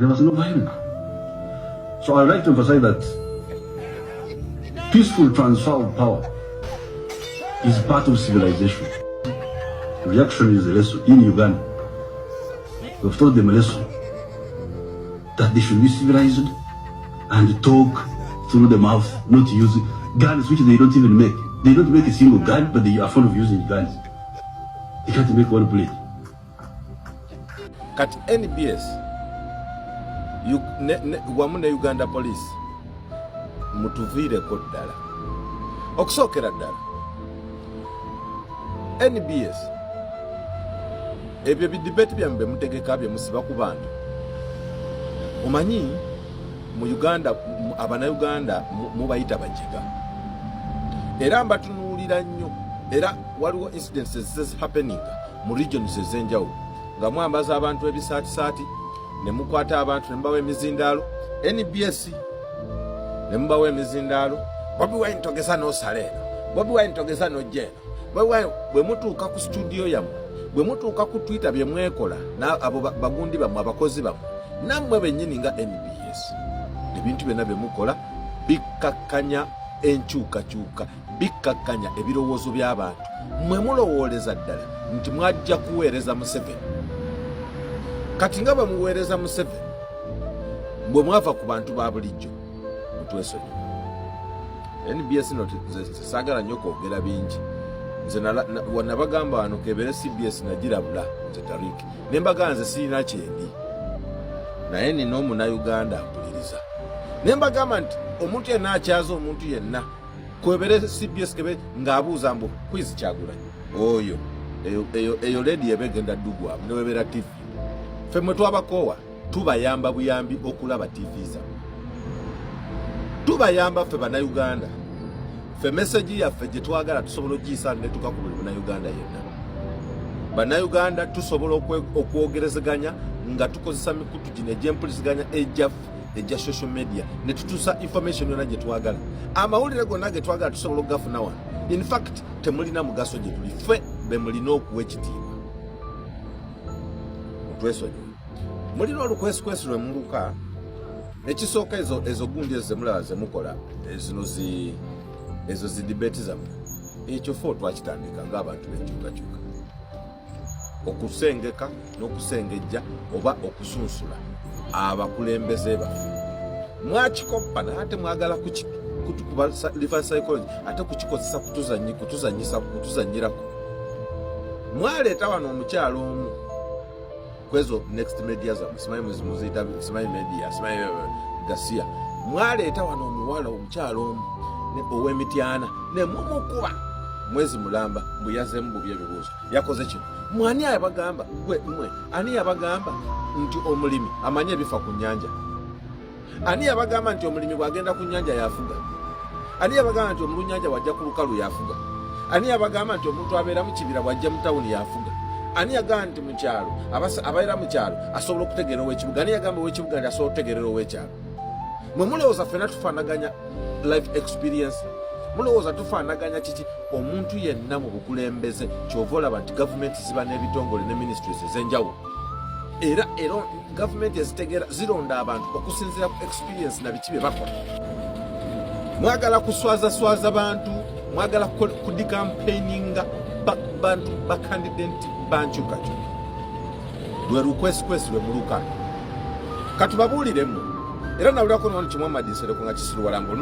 There was no violence. So I would like to emphasize that peaceful transfer of power is part of civilization. Reaction is a lesson in Uganda. We've taught them a lesson that they should be civilized and talk through the mouth, not use guns, which they don't even make. They don't make a single gun, but they are fond of using guns. They can't make one bullet. Kati NBS wamu ne Uganda Police, mutuviireko ddala. Okusookera ddala, NBS, ebyo bidebate byammwe byemutegeka, byemusiba ku bantu, omanyi mu Uganda Abanauganda mubayita bajega, era mbatunuulira nnyo. Era waliwo incidences happening mu regions ez'enjawulo nga mwambaza abantu ebisaatisaati ne mukwata abantu ne mubawa emizindaalo. NBS ne mubawa emizindaalo, "Bobi Wine, togeza n'osala eno. Bobi Wine, togeza n'ojja eno. Bobi Wine." Bwe mutuuka ku studio yammwe, bwe mutuuka ku Twitter, bye mwekola abo bagundi bammwe, abakozi bammwe, nammwe bennyini nga NBS, ebintu byonna bye mukola bikkakkanya enkyukakyuka, bikkakkanya ebirowoozo by'abantu. Mmwe mulowooleza ddala nti mwajja kuweereza Museveni. Kati nga bwe muweereza Museveni, bwe mwava ku bantu ba bulijjo, mutwesonyiwa. NBS no nze saagala nnyo kwogera bingi. Nze nabagamba wano, kebere CBS, nagirabula nze Tariki ne mbagamba nze sirina kyendi, naye nina Omunauganda mpuliriza. Ne mbagamba nti omuntu yenna akyaza omuntu yenna, kwebere CBS, kebe ng'abuuza mbu quiz Kyagulanyi oyo, eyo ledi eba egenda ddugwamu newebeera TV. Ffe mwe twabakoowa, tubayamba buyambi okulaba TV zammwe, tubayamba ffe Bannayuganda. Ffe message yaffe gye twagala tusobola ogiyisa netuka ku buli Munnayuganda yenna. Bannayuganda tusobola okwogerezeganya nga tukozesa mikutu gino egyempuliziganya egyaffe egya social media, ne tutuusa information yonna gye twagala. Amawulire gonna ge twagala tusobola okugafuna wano. In fact, temulina mugaso gye tuli, ffe be mulina okuwa ekitiibwa. Mutwesonyiwe, mulina olukwesikwesi lwe muluka. Ekisooka, ezo gundi ezo zemulaba zemukola, zino zi ezo zi debate zammwe, ekyo fe twakitandika ng'abantu benkyukakyuka, okusengeka n'okusengejja oba okusunsula abakulembeze baffe. Mwakikoppa, naye ate mwagala kutukuba reverse psychology, ate kukikozesa kutuzanyisa, kutuzanyirako. Mwaleeta wano omukyalo omu kwezo next media zammwe, simanyi muziyita, simanyi media, simanyi gasiya. Mwaleeta wano omuwala, omukyalo omu ow'Emityana, ne mumukuba mwezi mulamba bwe yazemu bubi ebibuuzo, yakoze kino. Mwani yabagamba gwe mwe, ani yabagamba nti omulimi amanyi ebifa ku nnyanja? Ani yabagamba nti omulimi bw'agenda ku nnyanja yafuga? Ani yabagamba nti omulunnyanja bw'ajja ku lukalu yafuga? Ani yabagamba nti omuntu abeera mu kibira bw'ajja mu tawuni yafuga? Ani yagamba nti mu kyalo abeera mu kyalo asobola okutegeera ow'ekibuga? Ani yagamba ow'ekibuga nti asobola okutegeerera ow'ekyalo? Mwe mulowooza ffenna tufaanaganya life experience? Mulowooza tufaanaganya kiki? Omuntu yenna mu bukulembeze, kyova olaba nti gavumenti ziba n'ebitongole ne ministries ez'enjawulo, era gavumenti ezitegeera zironda abantu okusinziira ku experience na biki bye bakola. Mwagala kuswazaswaza bantu, mwagala kudicampaigninga bantu, bacandidate bankyukakyuka. Lwe lukwesikwesi lwe muluka. Katubabuuliremu, era nawulirako nono Kimwamadi Nsereko nga kisiruwala mbu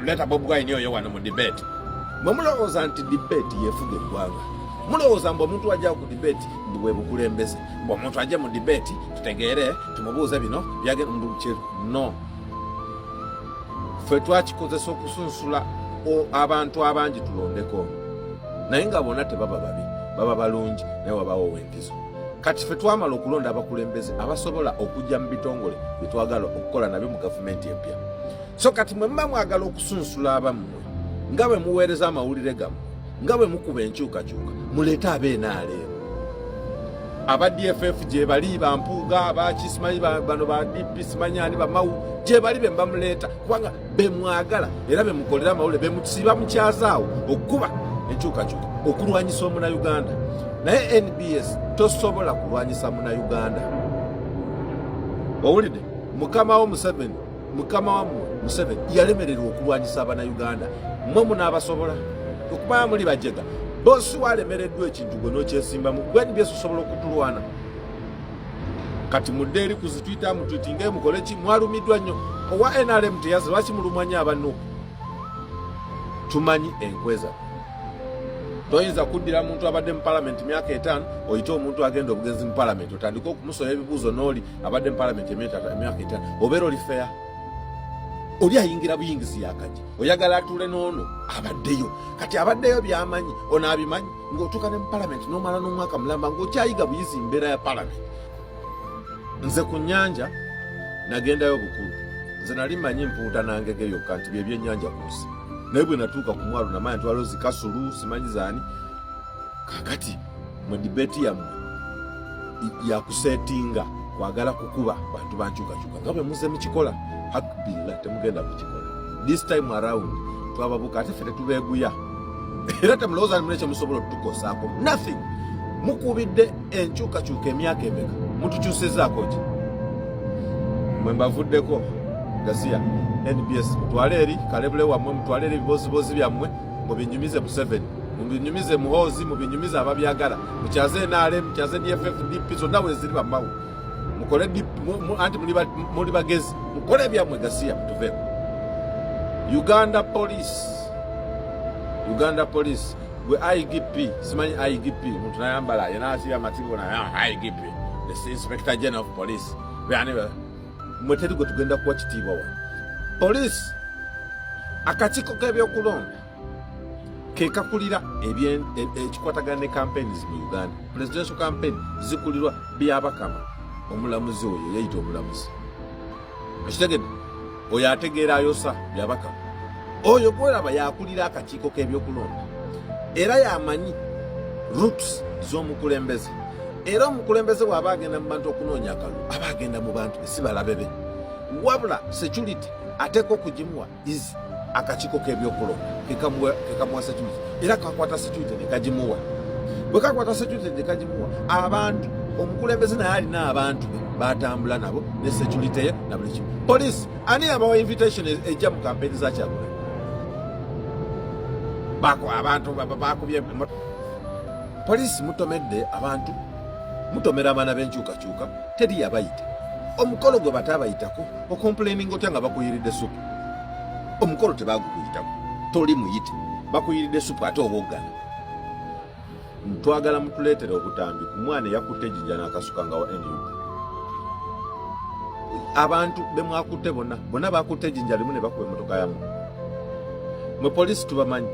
leeta Bobi Wine oyo wano mu debate. Mwe mulowooza nti debate yefuga eggwanga? Mulowooza mbu omuntu ajja ku debate mbu bwe bukulembeze, mbu omuntu ajje mu debate tutegeere, tumubuuze bino byagenda mbu no. Ffe twakikozesa okusunsula abantu abangi tulondeko, naye nga bonna tebaba babi, baba balungi, naye wabawo ow'enkizo. Kati ffe twamala okulonda abakulembeze abasobola okujja mu bitongole byetwagala okukola nabyo mu gavumenti empya. So kati mwe muba mwagala okusunsula abammwe, nga bwe muweereza amawulire gammwe, nga bwe mukuba enkyukakyuka, muleete ab'NRM, aba DFF gye bali, bampuuga, bakisimanyi, bano ba DP, simanyi ani, bamawu gye bali, be bamuleeta kubanga bemwagala era bemukolera amawulire, bemusiba mukyazaawo okukuba enkyukakyuka, okulwanyisa Omunauganda. Naye NBS tosobola kulwanyisa Munauganda. Owulidde mukama wo Museveni, mukama wammwe Museveni yalemererwa okulwanyisa Abanauganda, mmwe munaabasobola okumanya muli bajega. Bosi walemereddwa ekintu gwe n'okyesimbamu, gwe NBS osobola okutulwana. Kati mudde eri ku zitwita mutwitinge mukole ki, mwalumiddwa nnyo. Owa NRM teyaze, lwaki mulumwa nnyo aba NUP? Tumanyi enkweza. Toyinza kuddira muntu abadde mu palamenti myaka 5 oyite omuntu agenda obugenzi mu palamenti otandike okumusoya ebibuuzo n'oli abadde mu palamenti emyaka 5. Obeera oli feya? Oli ayingira buyingizi yakajja, oyagala atuule n'ono abaddeyo. Kati abaddeyo byamanyi ono abimanyi, ng'otuuka ne mu palamenti n'omala n'omwaka mulamba ng'okyayiga buyizi mbeera ya palamenti. Nze ku nnyanja nagendayo bukulu, nze nali manyi mpuuta nangege yokka nti byebyennyanja ku nsi, naye bwe natuuka ku mwalo namanya nti waliwo zikasulu simanyi zaani. Kakati mwe dibeti yammwe yakusetinga kwagala kukuba bantu bankyukakyuka nga bwe muze mukikola. Hakbillah, temugenda kukikola this time around. Twababuka ate ffe tetubeeguya, era temulowooza nimune kyemusobola otutukosaako. Nothing. Mukubidde enkyukakyuka emyaka emeka? Mutukyusizaako ki? Mwe mbavuddeko gasiya. NBS mutwale eri kalebule wammwe, mutwale eri ebibozibozi byammwe, mubinyumize Museveni, mubinyumize Muhoozi, mubinyumize ababyagala, mukyaze NRM, mukyaze DFF, DP zonna weziri bammawo, mukole anti muli bagezi, mukole byammwe gasiya, mutuveeko. Uganda Police, Uganda Police, gwe IGP, simanyi IGP, omuntu nayambala yenasiba amatibu na IGP, the Inspector General of Police, byani mwe? Teri gwe tugenda kuwa kitiibwa wano. Police, akakiiko k'ebyokulonda ke kakulira ekikwatagana ne campaigns mu Uganda. Presidential campaign zikulirwa Byabakama, omulamuzi oyo yeyita omulamuzi, ekitegedde oyo ategeera ayosa. Byabakama oyo gwolaba yakulira akakiiko k'ebyokulonda, era yamanyi roots z'omukulembeze. Era omukulembeze bw'aba agenda mu bantu okunoonya akalulu, aba agenda mu bantu, si balabe be. Wabula security ateeka okugimuwa is akakiiko k'ebyokulonda, kekamuwa security, era kakwata security ne kagimuwa. Bwe kakwata security ne kagimuwa abantu, omukulembeze naye alina abantu be batambula nabo ne security ye na buli kimu. Police, ani yabawa invitation ejja mu kampeni za Kyagulanyi? Bako abantu bakubye poliisi, mutomedde abantu, mutomera abaana b'enkyukakyuka, teri yabayita omukolo gwe bataabayitako. Ocomplaininga otya nga bakuyiridde supu? Omukolo tebagukuyitako, toli muyite, bakuyiridde supu ate owoggana. Twagala mutuleetere obutambi ku mwana eyakutte ejjinja n'akasuka nga wa NUP. Abantu bemwakutte bonna bonna bakutte ejjinja limu ne bakuba emmotoka yammwe. Mwe poliisi tubamanyi,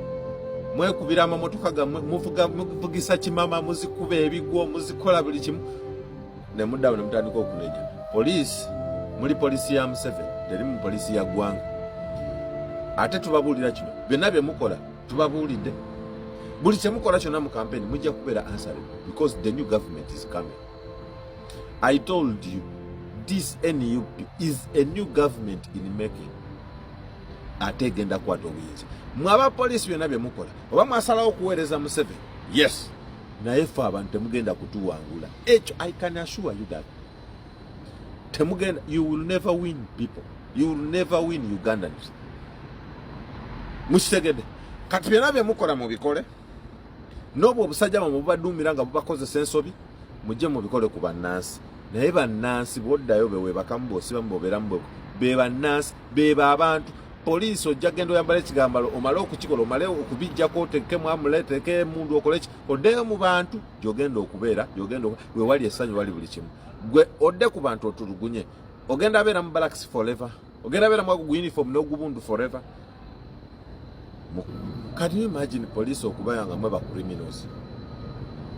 mwekubira amamotoka gammwe, muvugisa kimama, muzikuba ebigwo, muzikola buli kimu, ne muddawo ne mutandika okunenya poliisi. Muli poliisi ya Museveni, teri mu poliisi ya ggwanga. Ate tubabuulira kino, byonna bye mukola tubabuulidde, buli kyemukola kyonna mu kampeni mujja kubeera answerable because the new government is coming. I told you this NUP is a new government in making, ate egenda kukwata obuyinza. Mwe abapoliisi byonna bye mukola, oba mwasalawo okuweereza Museveni, yes, naye ffe abantu temugenda kutuwangula. Ekyo I can assure you that temugenda. You will never win people, you will never win Ugandans. Mukitegedde? Kati byonna bye mukola mubikole n'obwo obusajja bwamwe bubaduumira nga bubakozesa ensobi, mujje mubikole ku bannansi. Naye bannansi bwoddayo beweebakamu, bwosibamu, bwobeeramu, be bannansi, beba abantu. Poliisi ojja genda oyambala ekigambalo, omale okukikola, omale okubijjako, otekemu amule, oteeke emundu, okole ki, oddeyo mu bantu gyogenda okubeera, gyogenda wewali essanyu, wali buli kimu. Gwe odde ku bantu otulugunye, ogenda beera mu barracks forever, ogenda beera mu uniform n'ogubundu forever. Can you imagine police okubeera nga mwe ba criminals?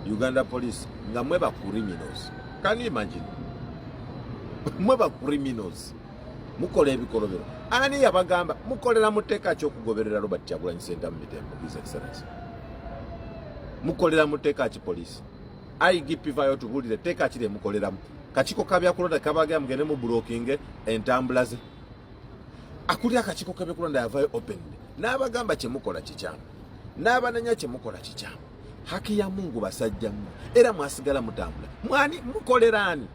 Uganda Police nga mwe ba criminals, can you imagine? Mwe ba criminals, mukola ebikolobero. Ani yabagamba? Mukolera mu tteeka ki okugoberera Robert Kyagulanyi Ssentamu Mitembo, His Excellence? Mukolera mu tteeka ki, police? IGP, vayo tubuulire tteeka ki lyemukoleramu. Kakiiko ka byakulonda kabagamba mugende mu blocking entambula ze. Akulira akakiiko k'ebyokulonda yavayo openly n'abagamba kyemukola kikyamu, n'abanenya kyemukola kikyamu. Haki ya Mungu, basajja mmwe, era mwasigala mutambula. Mwani mukolera ani?